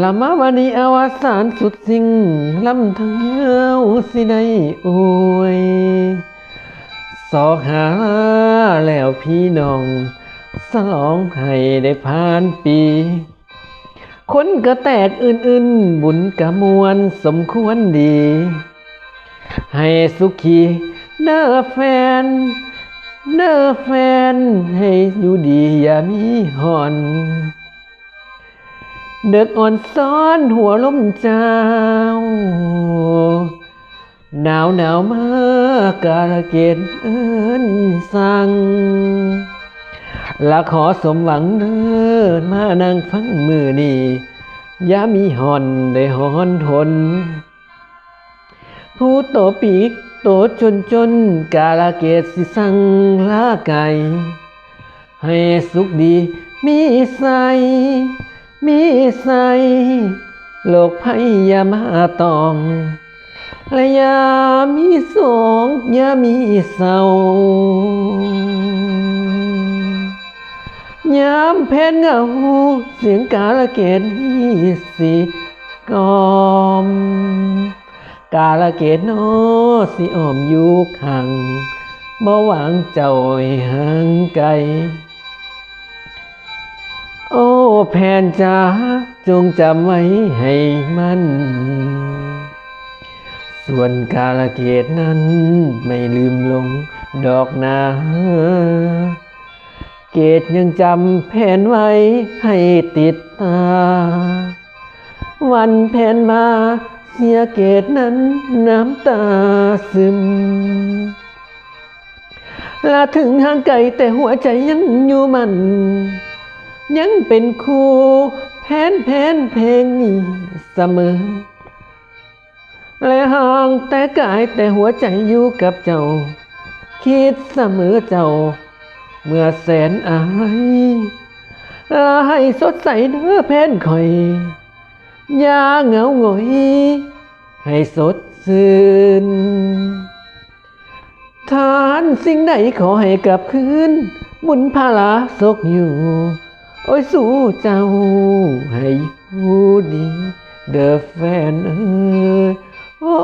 ລະມາວັນນີ້ອະວະສານສຸດສິ່ງ ລຳທັງຍາວຊິໄດ້ອວຍ ຊອກຫາລາແລ້ວພີ່ນ້ອງ ສະຫຼອງໃຫ້ໄດ້ຜ່ານປີ ຄົນກະແຕກອື່ນໆ ບຸນກະມ່ວນສົມຄວນດີ ໃຫ້ສຸຂີເດີແຟນ ເດີແຟນ ໃຫ້ຢູ່ດີຢ່າມີຮ້ອນ ເດິກອ່ອນຊ້ອນຫົວລົມຈາວ ໜາວໜາວມາກາລະເກດເອີ້ນສັ່ງ ລະຂໍສົມຫວັງເດີມານັ່ງຟັງມື້ນີ້ ຢ່າມີຮ້ອນໄດ້ຮ້ອນທົນ ຜູ້ໂຕປີກໂຕຈົນໆ ກາລະເກດຊິສັ່ງລາໄກ ໃຫ້ສຸກດີມີໄຊ ມີໄຊ ໂລກໄພຢ່າມາຕອງ ແລະຢ່າມີໂສກຢ່າມີເສົ້າ ຍາມແພນເຫງົາ ສຽງກາລະເກດມີຊິກອມ ກາລະເກດນໍ ຊິອ້ອມຢູ່ຂ້າງ ບໍ່ຫວັງເຈົ້າໃຫ້ຫ່າງໄກ ໂອ້ ແພນຈ໋າ ຈົ່ງຈຳໄວ້ໃຫ້ໝັ້ນ ສ່ວນກາລະເກດນັ້ນ ໄມ່ລືມລົງດອກນາ ເກດຍັງຈຳແພນໄວ້ໃຫ້ຕິດຕາ ວັນແພນມາເສຍເກດນັ້ນນ້ຳຕາຊຶມ ລະເຖິງຫ່າງໄກແຕ່ຫົວໃຈຍັງຢູ່ໝັ້ນ ຍັງເປັນຄູ່ແພນ ແພນເພງນີ້ສະເໝີ ແລະຫ່າງແຕ່ກາຍແຕ່ຫົວໃຈຢູ່ກັບເຈົ້າ ຄິດສະເໝີເຈົ້າເມື່ອແສນອາຍ ລະໃຫ້ສົດໃສເດີແພນຂ້ອຍ ຢ່າເຫງົາຫງອຍ ໃຫ້ສົດຊື່ນ ທານສິ່ງໃດຂໍໃຫ້ກັບຄືນ ບຸນພາລາສົກຢູ່ ໂອ້ຍສູ່ເຈົ້າໃຫ້ຢູ່ດີເດີແຟນເອີຍ ໂອ້